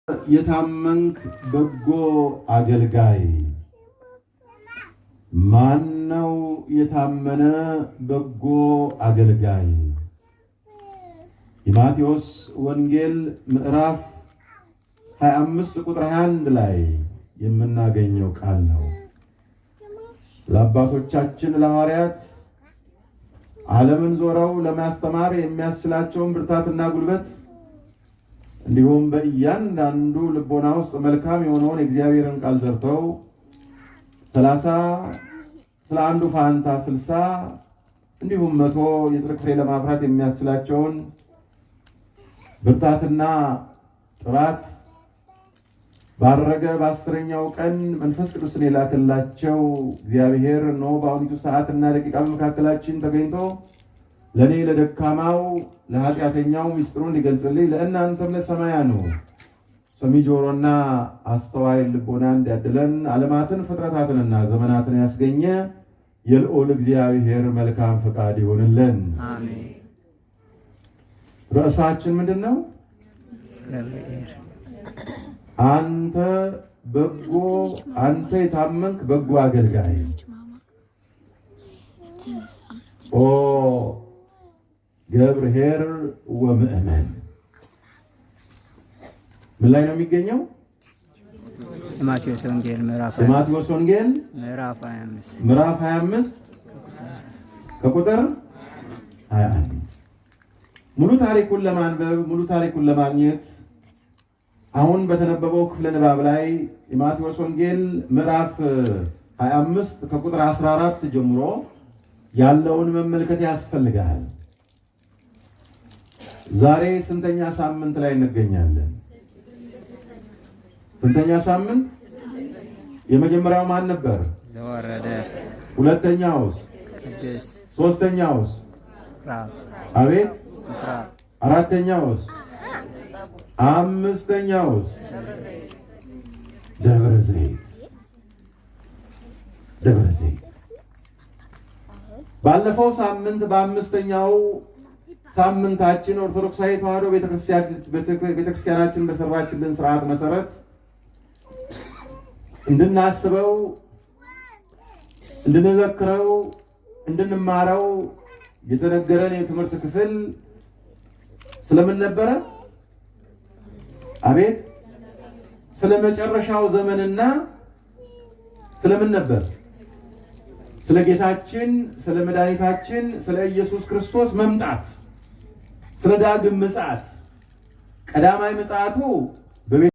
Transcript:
የታመንክ በጎ አገልጋይ። ማነው የታመነ በጎ አገልጋይ? የማቴዎስ ወንጌል ምዕራፍ 25 ቁጥር 21 ላይ የምናገኘው ቃል ነው። ለአባቶቻችን ለሐዋርያት ዓለምን ዞረው ለማስተማር የሚያስችላቸውን ብርታትና ጉልበት እንዲሁም በእያንዳንዱ ልቦና ውስጥ መልካም የሆነውን የእግዚአብሔርን ቃል ዘርተው 30፣ ስለ አንዱ ፋንታ 60፣ እንዲሁም 100 የጽድቅ ፍሬ ለማፍራት የሚያስችላቸውን ብርታትና ጥባት ባረገ በ10ኛው ቀን መንፈስ ቅዱስን የላከላቸው እግዚአብሔር እነሆ በአሁኒቱ ሰዓትና ደቂቃ በመካከላችን ተገኝቶ ለእኔ ለደካማው ለኃጢአተኛው ምስጢሩን እንዲገልጽልኝ፣ ለእናንተም ለሰማያኑ ሰሚ ጆሮና አስተዋይ ልቦና እንዲያድለን ዓለማትን ፍጥረታትንና ዘመናትን ያስገኘ የልዑል እግዚአብሔር መልካም ፈቃድ ይሁንልን። ርዕሳችን ምንድን ነው? አንተ በጎ አንተ የታመንክ በጎ አገልጋይ፣ ኦ ገብር ኄር ወምእመን። ምን ላይ ነው የሚገኘው? የማቴዎስ ወንጌል ምዕራፍ የማቴዎስ ወንጌል ምዕራፍ 25 ምዕራፍ 25 ከቁጥር 21። ሙሉ ታሪኩን ለማንበብ፣ ሙሉ ታሪኩን ለማግኘት አሁን በተነበበው ክፍለ ንባብ ላይ የማቴዎስ ወንጌል ምዕራፍ 25 ከቁጥር 14 ጀምሮ ያለውን መመልከት ያስፈልጋል። ዛሬ ስንተኛ ሳምንት ላይ እንገኛለን? ስንተኛ ሳምንት? የመጀመሪያው ማን ነበር? ዘወረደ። ሁለተኛውስ? ቅድስት። ሶስተኛውስ? ምኩራብ። አቤት። ምኩራብ። አራተኛውስ? አምስተኛውስ? ደብረ ዘይት። ደብረ ዘይት። ባለፈው ሳምንት በ5ኛው ሳምንታችን ኦርቶዶክሳዊ ተዋሕዶ ቤተክርስቲያናችን በሰራችልን ስርዓት መሰረት እንድናስበው፣ እንድንዘክረው፣ እንድንማረው የተነገረን የትምህርት ክፍል ስለምን ነበረ? አቤት፣ ስለ መጨረሻው ዘመንና ስለምን ነበር? ስለ ጌታችን ስለ መድኃኒታችን ስለ ኢየሱስ ክርስቶስ መምጣት፣ ስለ ዳግም ምጽአት፣ ቀዳማይ ምጽአቱ በቤተ